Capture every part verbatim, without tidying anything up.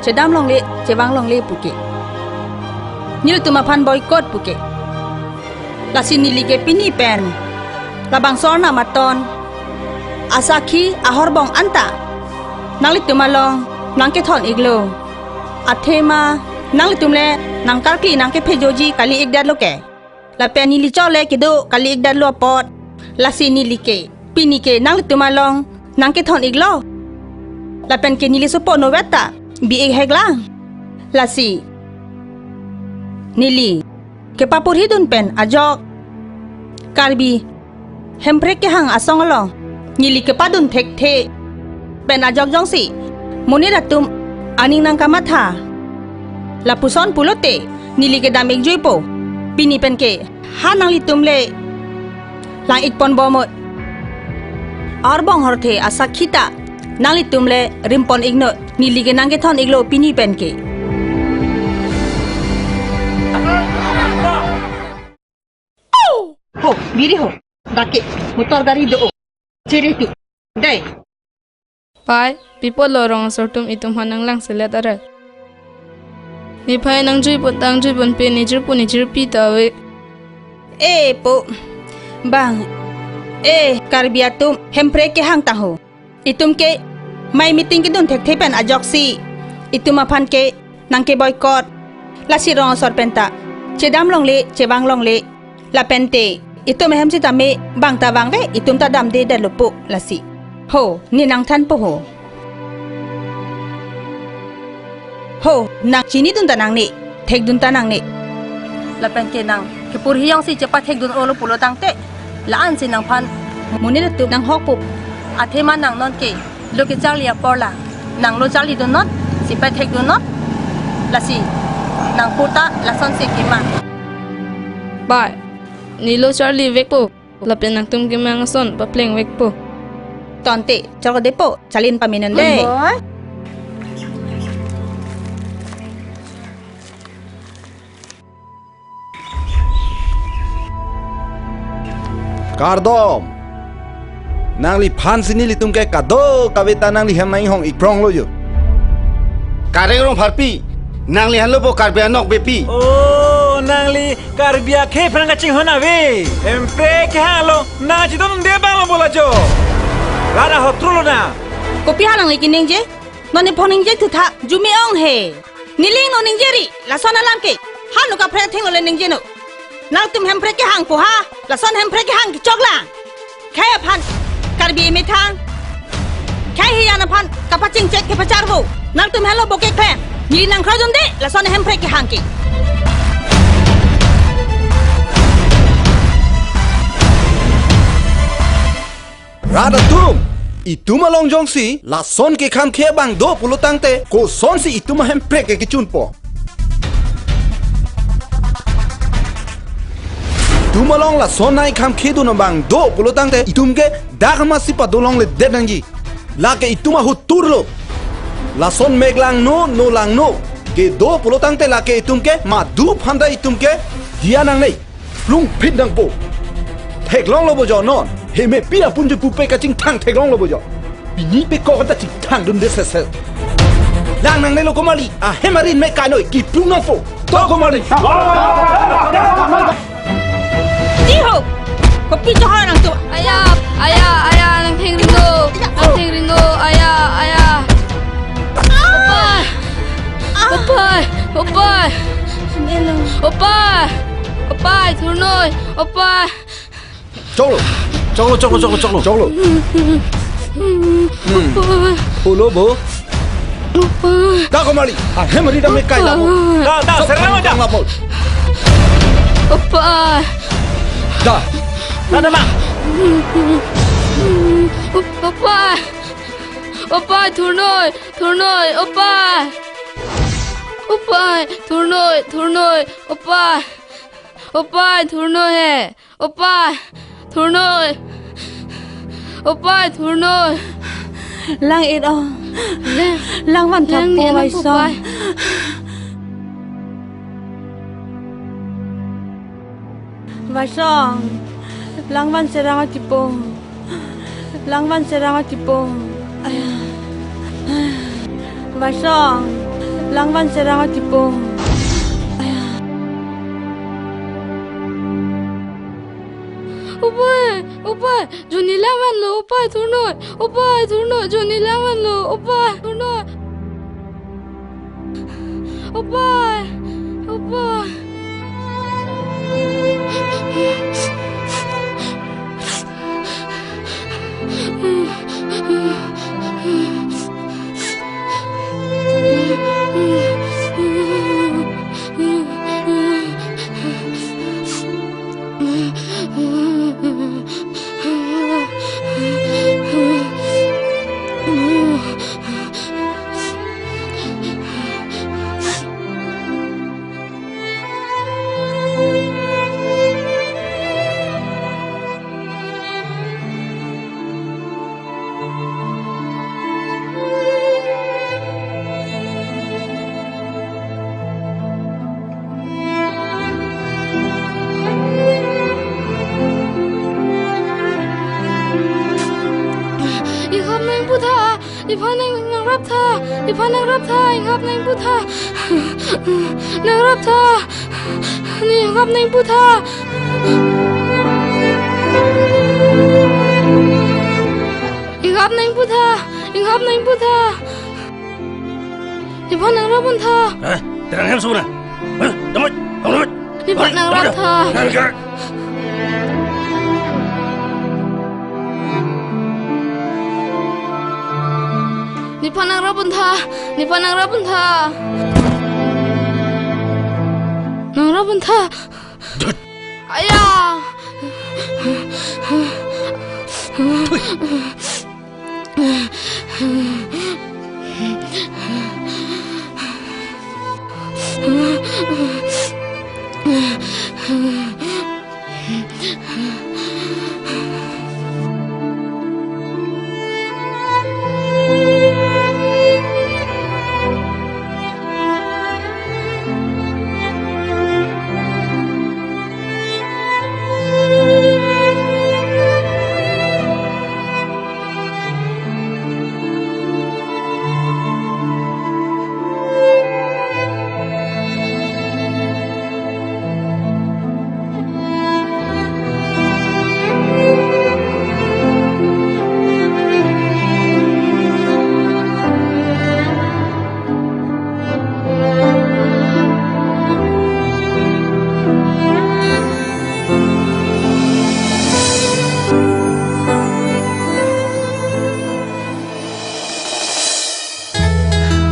chedam longle, chevang longle puke. Nelitum aphan boycott puke. Lasi neli ke pini pen labangso arnam aton asakhi ahorbong anta nanglitum along nangkethon iklo. Athema nanglitum le nangkarkli nangkephejoji kali-ikdetlo ke. Lapen neli chole kedo kali-ikdetlo apot. Lasi neli ke pini ke nanglitum along nangkethon iklo. Lapen ke neli sopo novet ta bi-ik heklang. Lasi neli kepapurhidun pen ajok Karbi Hemprek kehang asong along neli kepadun thekthe pen ajok jongsi monit atum aning nangkamatha, lapuson pulote neli kedam-ikjuipo. Pini pen ke ha nanglitum le lang-ikponbomnon. Ahorbong ahorthe asakhi ta nanglitum le rimpon-iknon. Neli ke nangkethon iklo pini pen ke. Ho, biri ho. Dak ke motor gari do. Chere tu. Dei. Pai, pi apotlo rong asor atum itum aphan nanglangselet arat? Niphai nangjui apot ta nangjui ponpe, nejirpo nejirpi ta ave. E po, bang, e Karbi atum Hemprek kehang ta ho. Itum ke mai meeting kedun thekthe pen ajoksi itum aphan ke nangkeboycott. Lasi rong asor pen ta chedam longle, chevang longle. Lapente itum ahem sitame bang ta vangve, itum ta damdedetlo po lasi. Ho, ne nangthanpo ho. Ho, nang chinidun ta nangne, thekdun ta nangne. Lapen ke nang kepurhi jongsi chepathekdun-olo pulo tangte, la-ansi nangphan monit atum nanghokpo. Athema nang non ke lo kecharli apor la nang lo charlidunnot, si pathekdunnot. Lasi nang pu ta lasonsi kemang. Pai, ne lo charlivekpo. Lapen nangtum kemang ason paplengvekpo. Tangte, choklo dei po, charlin pamenon dei. Boy. Kardom. Nangliphansi nelitum ke kadokave ta nangli hem nanghong-ikpronglo jo. Kareng Rongpharpi, nangli hanlo po Karbi anokbepi. Oh, nangli Karbi akhei aphan kachinghon ave. Hemprek kehang along nangchidunde abang lo bola jo. Rat ahotro lo nang. Kopi ha nangli keningje? Non nephong ningje thutha, jumi ong he. Neli ingno ningjeri, lason alam ke. Hanu kaprek thenglo le ningjenon. Nangtum Hemprek kehang po ha, lason Hemprek kehang kechoklang. Khei aphan Karbi methang. Khei hiyan aphan kapachingchek kepacharvo. Nangtum helo bo keklem. Neli nangkroidunde, lason Hemprek kehang ke. Rat atum, itum along jongsi lason kekhamkhe abang do pulo tangte, kosonsi itum ahemprek ke kechunpo? Itum along lason nangkekhamkhedun abang do pulo tangte, itum ke dak masi padolongledet nangji. Lake itum ahut turlo. Lason meklangno, nolangno kedo pulo tangte lake itum ke madu phanta itum ke diya nangne. Lungphit nangpo. Theklonglo bo jo non. Hemepi apunji pupe kachingthang theklonglo bo jo. Pini pekok ta chingthangdunde sese. Lang nangnelo komarli. Ahem arin me kanoi kiplung nangpo. To komarli. Di ho. Kopi chahar nangtum. Aya, aya, aya, nangthengri no. Nangthengri no, aya, aya. Opai. Opai, opai. Opai. Opai, thurnoi. Opai. Choklo. Choklo, choklo, choklo, choklo. Choklo. Hmm. Opai. Olo bo. Opai. Da komarli. Ahem arin ta me kai lamo. Da, da, serang aja. Lamo. Opai. Da. Da, da, ma. Opai. Opai, thurnoi, thurnoi, opai. Opai, thurnoi, thurnoi, opai. Opai, thurnoi he. Opai, thurnoi. Opai, thurnoi. Lang-it ong. Lang. Langvan lang thakpo, ne lang Vaisong. Opai. Vaisong. Langvan serang atipo. Langvan serang atipo. Aya. Vaisong. Langvan serang atipo. Opai, opai, jonni langvanlo, opai, thurnoi, opai, thurnoi, jonni langvanlo, opai, thurnoi. Opai, opai. Inghap nangpu tha, nephan nang, nangrap tha, nephan nangrap tha, inghap nangpu tha. Nangrap tha, ne inghap nangpu tha. Inghap nangpu tha, inghap nangpu tha. Nephan nangrap un tha. Eh, terang hem suna. Eh, damai, damai. Nephan nangrap tha. Nephan nangrap un tha, nephan nangrap un tha. Nangrap un tha. Aya.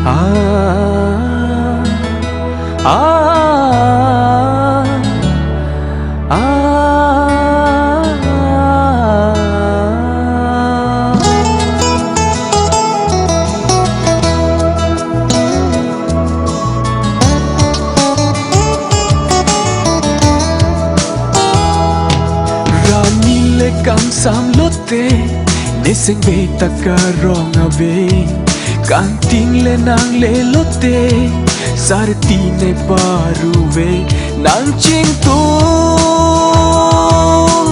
Ah, ah, ah, ah. Rani le kangsam lote, ne sengbe ta karong ave. Kangting le nangle lote, sarti ne paruve. Nangchingtung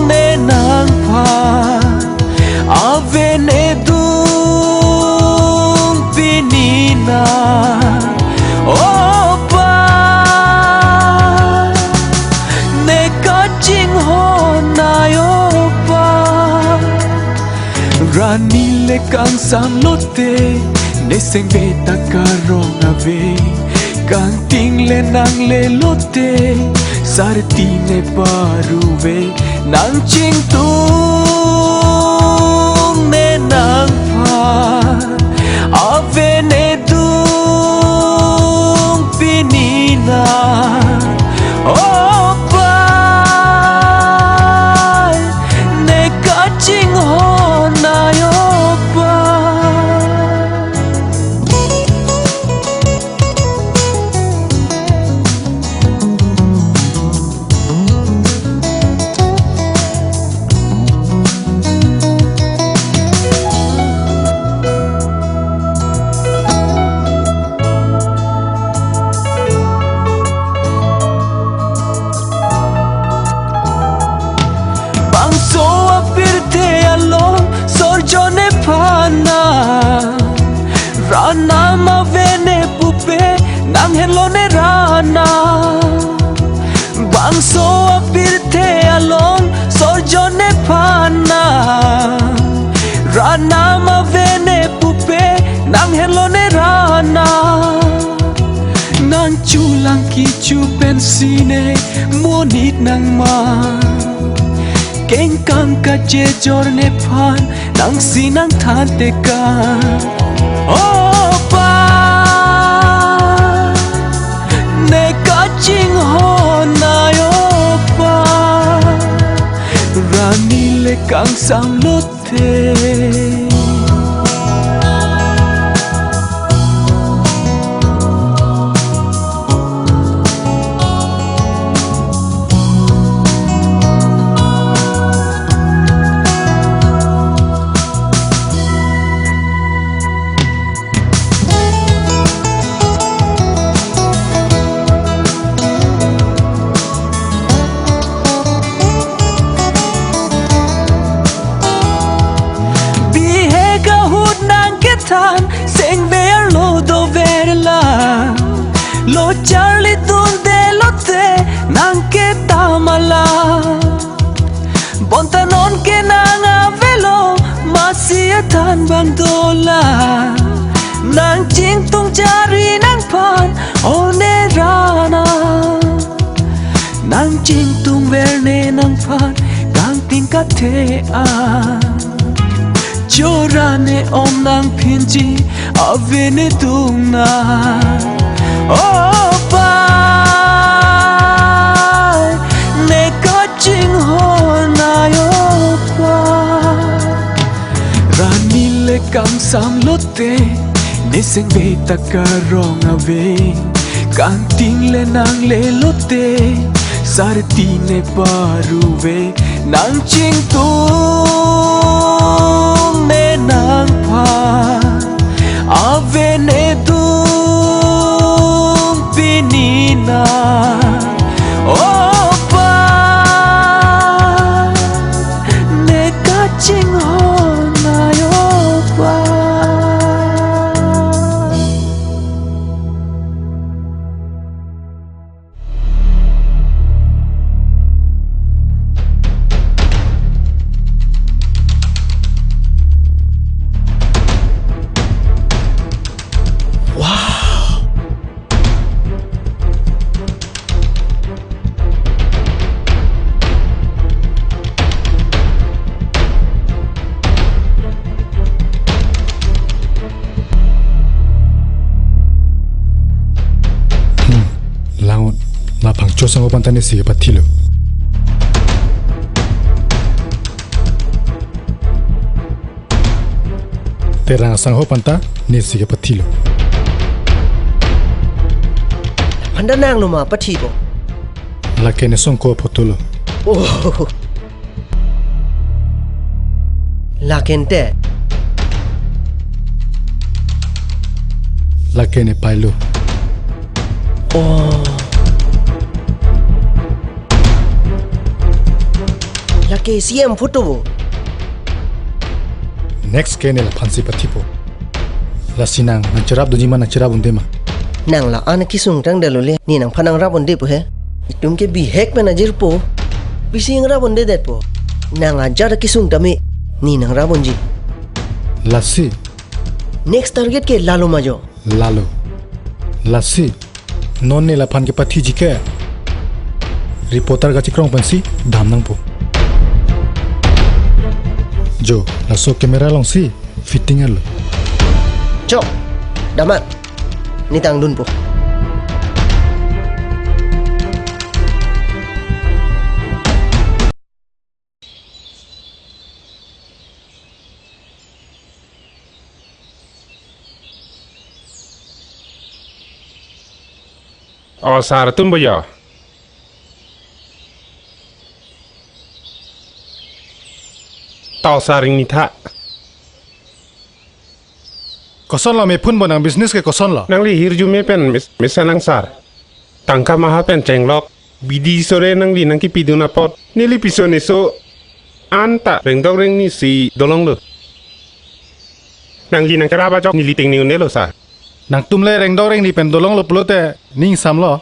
ne nangphan, ave ne dung pini na. Opa, ne kachinghon nai opa. Rani le kangsam lote, ne sengbe ta karong ave. Kangting le nangle lote, sarti ne paruve. Nangchingtung ne nangphan, ave ne dung pini na. Opa, ne kachinghon nai opa. Bangso apirthe along sorjo nephan na, ranam ave ne pupe, Henlo ne Rana, bangso apirthe along sorjon nephan na. Rana ma ave ne pupe, nang henlo ne Rana. Nang chulang kichu pensi ne monit nang ma. Kengkang kachejor nephan nangsi nangthan teka. O pa, ne kachinghon ai o pa, Rani le kangsam lote. Bihek ahut nang kethan, sengver lo dover la. Lo charli dunde lote nang ketam ala. Bonta non ke nang avelo, masi athan bang dola. Nang chingtung chari nangphan, o ne Rana. Nang chingtung ver ne nangphan, kangting kathe a. Chora ne om nangphinji, ave ne dung na. O pa, ne kachinghon ai o pa. Rani le kangsam lote, ne sengve ta karong ave. Kangting le nang le lote, sarti ne paruve. Nang chingtung ne nangphan, ave ne dung pini na. O pa, ne kachinghon ai o pa. Hmm, langot, la pangcho sangho panta nesi kepathilo. Terang sangho panta nesi kepathilo. Panta nanglo ma pathipo? Lake ne songko photo lo. Oh. Lake ne te. Lake ne pailo. Oh. Lake C M photo bo. Next ke ne laphansi pathipo. Lasi nang, nang cherap doji ma, nang cherap unde ma? Nang la-an kesung tangdetlo le, ne nangphan nangrap undepo he. Itum ke bihek pen ajirpo. Pisi nangrap undedetpo. Nang ajat kesung tame, ne nangrap unji. Lasi. Next target ke lalo ma jo. Lalo. Lasi. Non ne laphan kepathiji ke reporter kachikrong pensi dam nangpo. Jo, laso camera alongsi fitting lo. Jo, damat. Ne tangdunpo. O sar, tun bo jo. Tau sar, ingni tha. Kosonlo mephun bo, nang business ke kosonlo? Nangli hirjume pen mes-, mesen nang sar. Tangka maha pen chenglok. Bidi sore nangli nangkepidun apot, neli piso neso anta rengdok rengni si dolonglo. Nangli nangcherap ajok neli tengne un'elo sar. Nangtum le rengdok rengni pen dolonglo pulote ning samlo.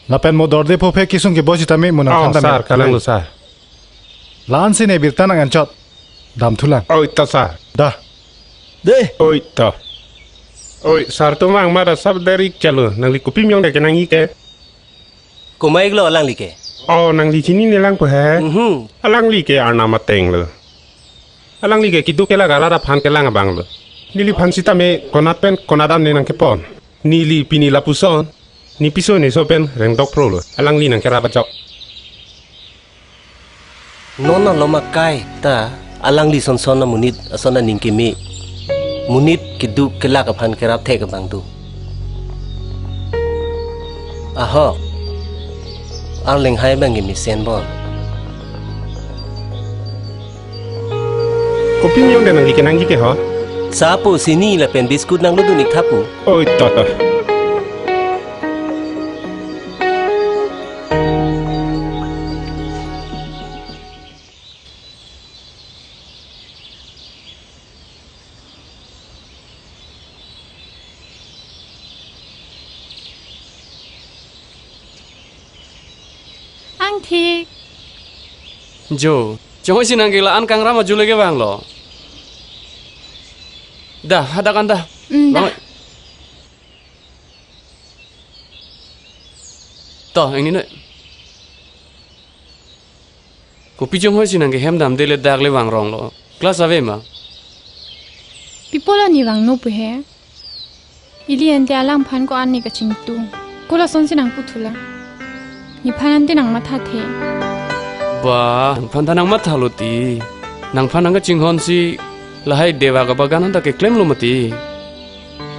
Lapen mo dorde phophe kesung kebo sitame mo nang Oh, than tame. Sir, kalanglo, sir. La-an si ne birta nang-anchot. Damthulang. Oi, to, sir. Da. De. Oi, to. Oi, sir, atum angma da sab deri chalo. Nangli kopi miyong de kenangji ke? Komat iklo alangli ke? Oh, nangli chinine lang pu he? Mhm. Alangli ke arnam atenglo. Alangli ke keduk kelak arat aphan kelang abanglo. Neliphan sitame konat pen konat an ne nangkepon. Neli pini lapuson, ne piso ne so pen rengdok prolo. Alangli nangkerap ajok. Non alom akai ta alangli sonson amonit ason aning keme. Monit keduk kelak aphan kerap thek abang do. Ahok. Arleng hai abang kemesen bon. Kopi miyong de nangli kenangji ke ho? Cha pu, chini lapen biscuit nanglo dun-ik tha pu. Oi, to, to. Angthik. Jo, chonghoi si nang ke la-an kangram ajule ke vanglo. Da, hadak an da. Mm, da. Bang- To, ingni noi. Kopi chonghoi si nang ke hem damde le dak le vangronglo. Class ave ma? Pi apotlo ne vangno pu he? Ili ante alangphan ko-an ne kachingtung. Kolason si nang puthulang. Nephan ante nang mathathe. Ba, nangphan ta nang mathalo ti. Nangphan nang kachinghon si lahai Deva ka bagan anta keklemlo mati.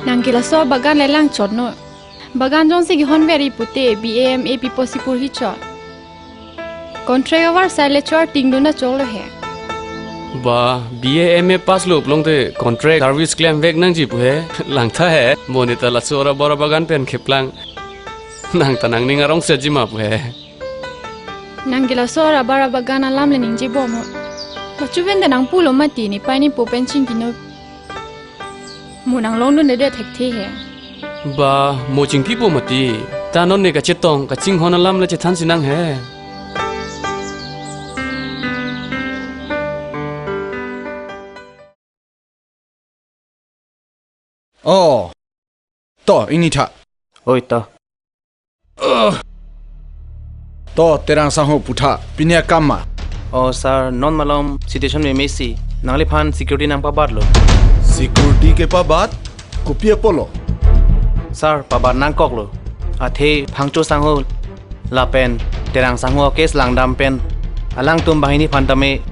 Nang ke laso bagan le langchotnon. Bagan jongsi kehonver-i pute B A M A pi apotsi purhi chot. Contract avarsai le chor tingdun ta choklo he. Ba, B A M A pass lo pulote contract service klemvek nangji pu he. Langtha he. Mo ne ta laso rubber bagan pen keplang. Nang ta nangning arong setji ma pu he. Nang ke laso rubber bagan alam le ningje bomnon. Pachuven ta nang pulo mati nepei nepo pen chingkino. Mo nang longdunde thekthe he. Ba, mo chingkipo mati. Ta non ne kachetong, kachinghon alam le chethan si nang he. Oh. To, ingni tha. Oi, to. To, Terang sangho putha, pini akam ma? Oh, sir, non malom situation memesi, nangliphan security nangpabatlo. Security kepabat? Kopi apotlo? Sir, pabat nangkoklo. Athe Phangcho sangho lapen Terang sangho case langdam pen alangtum banghini aphan tame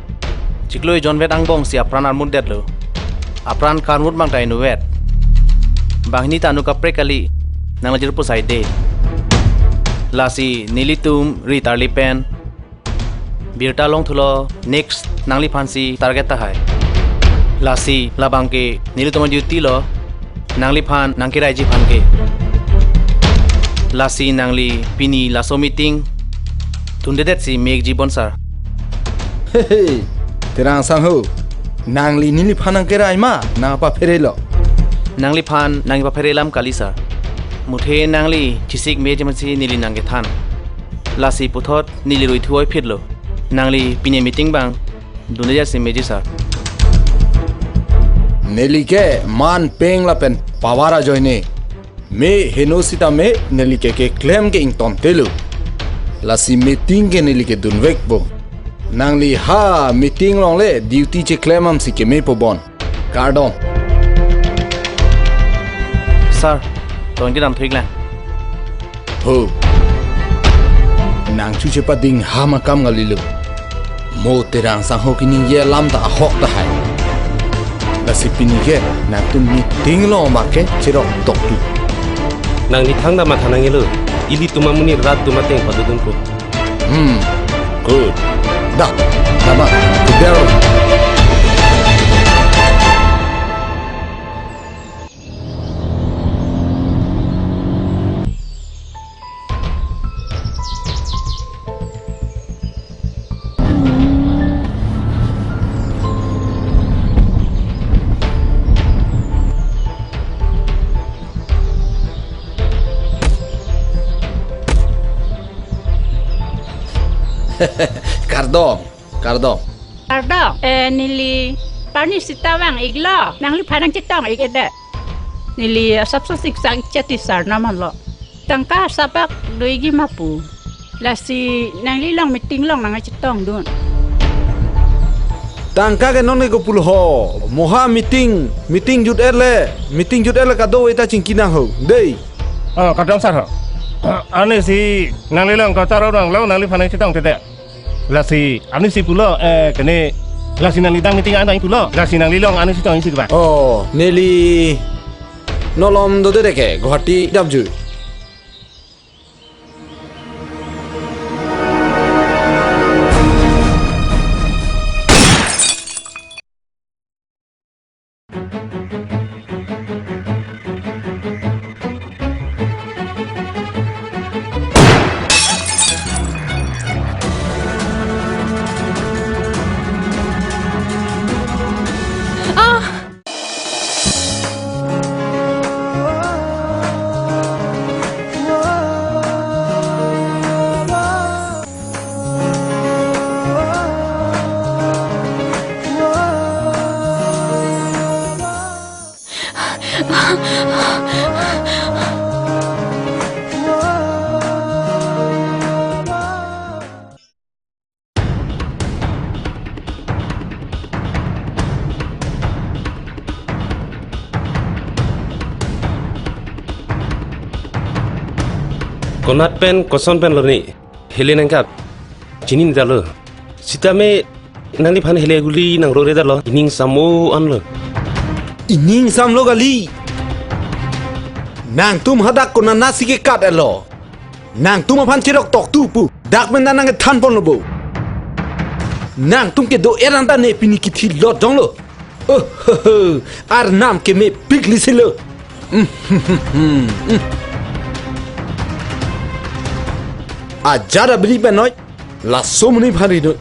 chiklo ejon vet angbong si apran armutdetlo. Apran karmut abang ta inutvet. Banghini ta anu kaprek kali, nangli jirpo saide. Lasi nelitum ri tarli pen birta longthulo, next nangliphan si target tahai. Lasi labang ke nelitum duty lo, nangliphan nangkeraiji aphan ke. Lasi nangli pini laso meeting dundedet si mekji bon sir. Hehe, Terang sangho, nangli neliphan nangkerai ma, nangpapherelo? Nangliphan nangpaphere alam kali sir. Muthe nangli chisik meji masi neli nangkethan. Lasi puthot neli ruithu oiphitlo. Nangli pini meeting abang dundedet si mekji sir. Neli ke man peng lapen power ajoine. Me heno sitame neli ke keklem ke ingtontelo. Lasi meeting ke neli ke dunvekpo. Nangli ha meeting along le duty cheklem amsi kemepo bon. Kardom. Sir, tong kedam thuiklang. Ho. Nangchu chepading ham akam kalilo. Mo Terang sangho keningje alam ta ahok tahai. Lasi pini ke nangtum meeting along ma ke cherok doktu. Nangli thangta matha nangjilo. Ilitum amonit rat atum ateng padodunpo. Hmm. Good. Da. Dama. Kuder. Kardom, kardom. Kardom, eh, neli parni sita vang-iklo, nangliphan nangchetong-ik-edet. Neli asapso siksak ikchati sar namanlo. Tangka asap bak doji ma pu. Lasi nangli along meeting along nangchetongdun. Tangka ke non ke kopulo ho. Moha meeting, meeting jut-et le, meeting jut-et le kadokave ta chingki nang ho. Dei. Oh, kardom sar ho. Arnisi nangli along kacharong lo, nangliphan nangchetongthedet. Lasi arnisi pulo, eh, kene, lasi nangli dang meeting adang pulo. Lasi nangli along arnisi tong isi ke ba. Oh, neli nolom dode ke Guwahati damjui. Konat pen koson pen lo ne hele nangkap. Chini ne ta lo. Sitame nangliphan hele guli nangrore ta lo. Ining samo an lo. Ining samlo kali. Nangtum hadak konatnasi kekat-etlo. Nangtum aphan cherok toktu pu. Dak pen ta nangkethan ponlo bo. Nangtum kedo-et an ta ne pini kithilot jonglo. Oh, ho, ho. Arnam kemepik lisi lo. Ajat abri pen noi. Laso amonit aphan ri noi.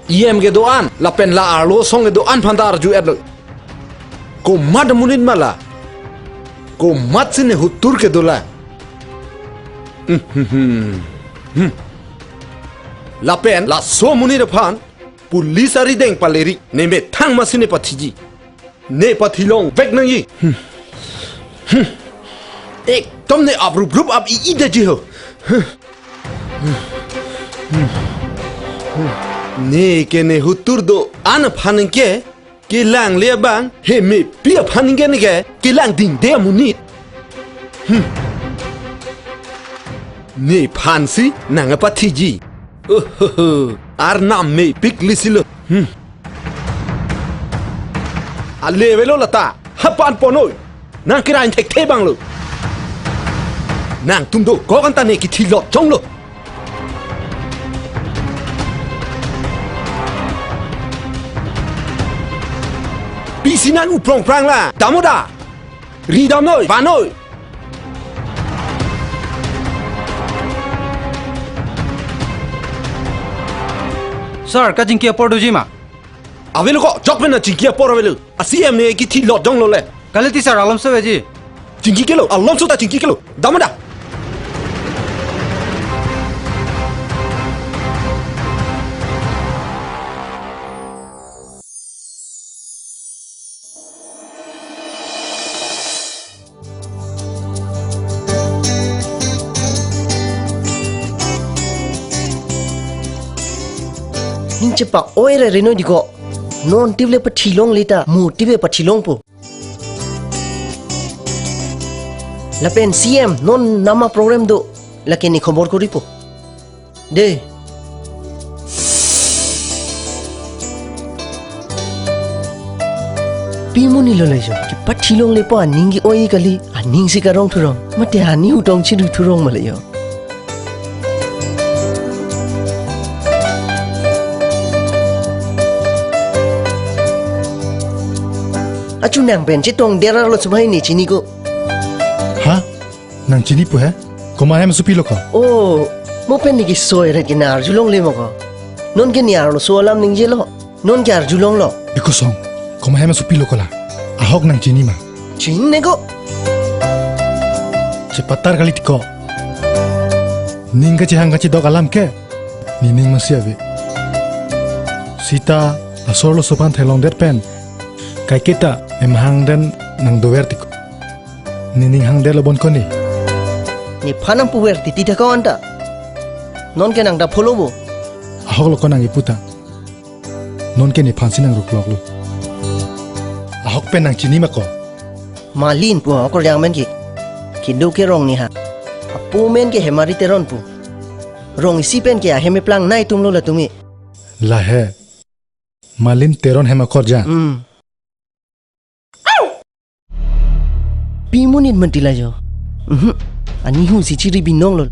E M kedo-an, lapen la arlo asong kedo-an aphan ta arju-et lo. Komat amonit ma la. Komatsi ne hutur kedo la. Lapen laso amonit aphan police arideng paleri, ne methang masi ne pathiji. Ne pathilongvek nangji. Hmm. Hmm. Ekdom ne aprup rup ap-i-i detji ho. Hmm. Hmm. Hmm. Ne ke ne hutur do-an aphan ke kelang le abang, he mepi aphan ke ne ke kelang dingde amonit. Hmm. Nephansi nangpathiji. Ohoho, Arnam mepik lisi lo. Hmm. Ale avelo lata, hapan ponnoi. Nangkira-in thekthe abang lo. Nangtum dokok an ta ne kithilot jonglo. Pisi nang uprong prang la, damnon da. Ridamnoi, vannoi. Sir, kachingki apor doji ma? Avelo ko, jok pen nangchingki apor avelo. A C M ne kithilot jonglo le. Kalite sir, alam so veji. Chingki kelo, alam so ta chingki kelo. Damnon da. Ning chepak oi re reno diko. Non tip le pathilongle ta, mo tip le pathilongpo. Lapen C M, non nama program do, lake ne khobor koripo. De. Pi amonit lo le jo. Kepathilonglepo aning ke-oi kali, aning si karong thurong. Mate ani hutong chidu thurong ma le jo. Achu nang pen chetong derar lo sumai ne chiniko. Ha? Nang chinipo he? Komat hem sopi lo ko? Oh, mo pen ne kesoi ret ke nang arjulongle ma ko. Non ke ne arloso alam ningjelo. Non ke arjulonglo. Bikosong, komat hem sopi lo ko la. Ahok nang chini ma? Chinine ko. Chepatar kali tiko. Ning kachehang kachedok alam ke. Nening masi ave. Sita asor lo sopan thelongdet pen kaiketa emahang den nang dover tiko. Nening hangdet lo bon koni. Nephan nang puver titi thakon ta. Nonke nang da pholo bo. Ahok lo ko nang iputa. Nonke nephan si nang ruklok lo. Ahok pen nang chini ma ko. Malin pu ahok rjang men ke. Kedo ke rong ni ha. Apo men ke Hemari Teron pu. Rong isi pen ke ahem eplang nai tum lo la tumi. Lahe. Malin Teron hem akorjang. Hmm. Pimonit man ti lajo. Mhm. Ani hu si chiri binong lo.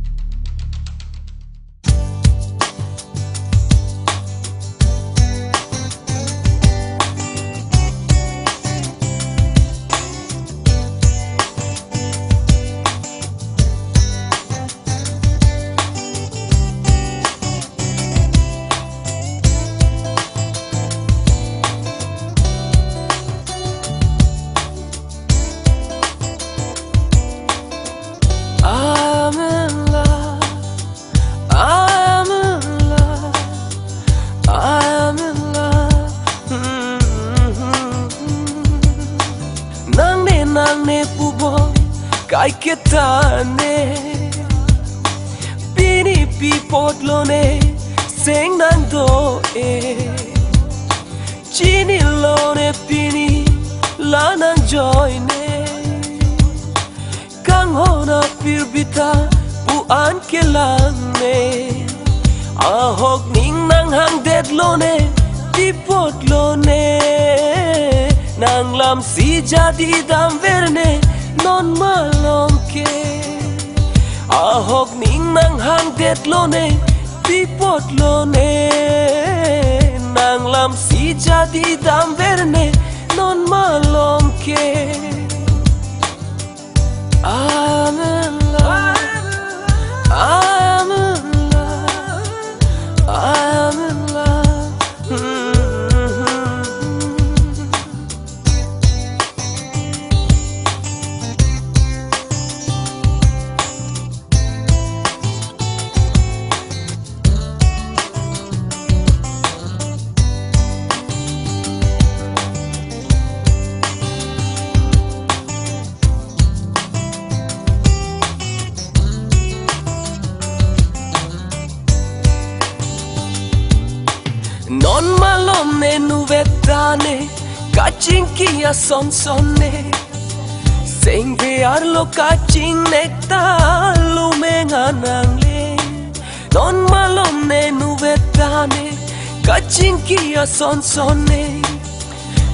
I'm in love. I'm in love. I'm in love. Nangne nangne pu bom kaiketa ne. Pini pi apot lo ne seng nang do e. Chini lo ne pini la nang join ne. Kanghon apir bita pu an kelang ne. Ahok ning nang hangdet lo ne, pi apot lo ne. Nang lam si jadi damver ne, non malom ke. Ahok ning nang hangdet lo ne, pi apot lo ne. Nang lam si jadi damver ne, non malom ke. I'm in love. I'm in love. I'm in love. Non malom ne nu veta ne, kachingki ason son ne. Sengve arlo kachingnek ta lumeng anang le. Non malom ne nu veta ne, kachingki ason son ne.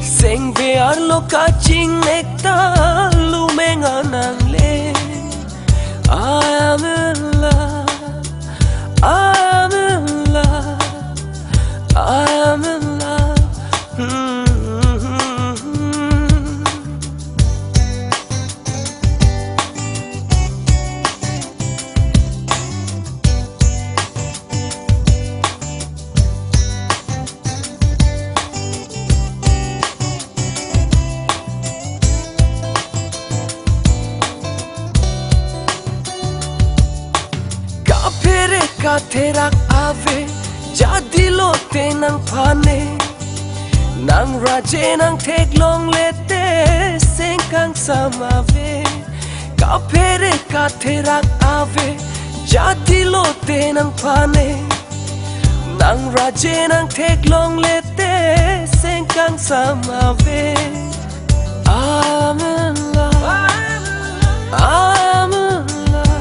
Sengve arlo kachingnek ta lumeng anang le. I am in love. I am in love. I am in love. Kaphere katherak ave, jadi lote nangphan ne. Nang raje nang theklongle te seng kangsam ave. Kaphere katherak ave, jadi lote nangphan ne. Nang raje nang theklongle te seng kangsam ave. I'm in love. I'm in love.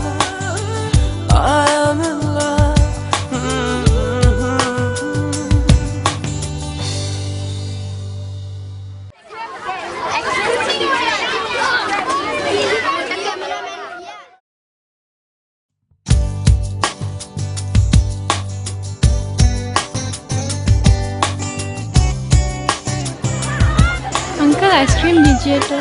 I'm in love. Mm-hmm. Uncle, ice cream दीजिए तो।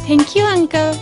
Thank you, uncle.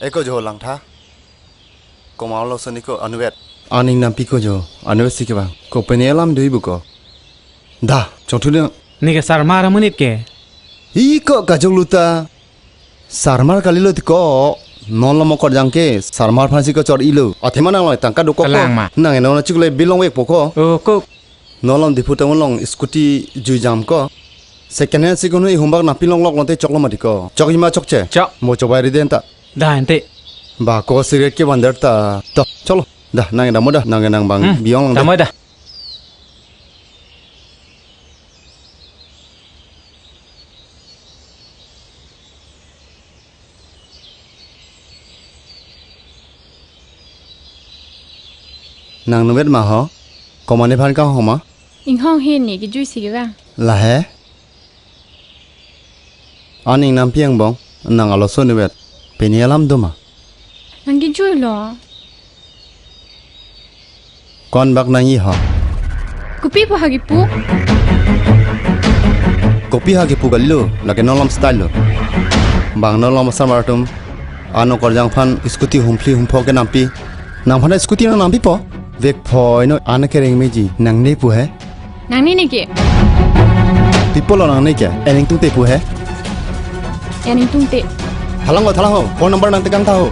Eko jo langtha. Komat lo soni ko anvet. Aning nampi ko jo anvet si kevang. Ko pene alam dui bu ko. Da, chongthu de. Neke sarmar amonit ke. Iko kajok luta. Sarmar kalilo ti ko. Non lo mo korjang ke. Sarmar aphansi ko chor-ilo. Athema nang lo tangka do ko ko. Kalang ma. Nang eno na chukle bilong vekpo ko. Oh, ko. Non lo Diphu town along scooty jui jam ko. Second hand si kono i humbak napi longlok lote choklo mati ko. Chok ima chokche. Chok. Mo chobai ri den ta. Da ente. Ba ko cigarette ke bandar ta. To, cholo. Da, nang damo da, nang nang bang Hmm, biong lang da. Damo da. Nang numet ma ho? Komat nephan kang ho ma? Inghong he ne kejui si kevang. Lahe? Aning nampi angbong, nang aloso numet. Pini alam do ma? Nang kejui lo. Ko-an bak nangji ho? Kopi pu ha kipu? Kopi ha kipu kalilo, lake non lom style lo. Bang non lom asar mar atum, ano korjang aphan scooty humphli humphok ke nampi. Nangphan scooty nang nampipo? Vekphoi no an kereng meji, nangne pu he? Nangne ne ke? Pipo lo nangne ke? Ening tungte pu he? Ening tungte. Thalang ho, thalang ho. Phone number nang tekang tha ho.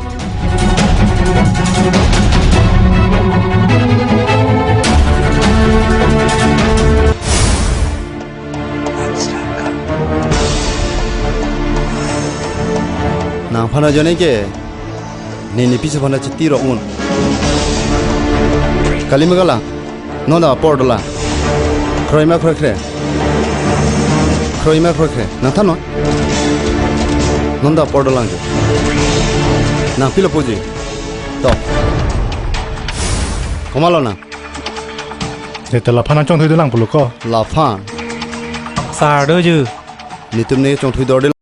Nangphan ajoine ke. Nini piso aphan chiti rok un. Kali me kala. Non da apor dolang. Kroi ma kroi kre. Kroi ma kroi kre. Nang than non. Non da apor dolang ke. Nang pilo puji. To. Komat lo nang. Nete laphan nang chongthui dolang pulo ko. Laphan. Sar do ju. Netum ne chongthui dor de.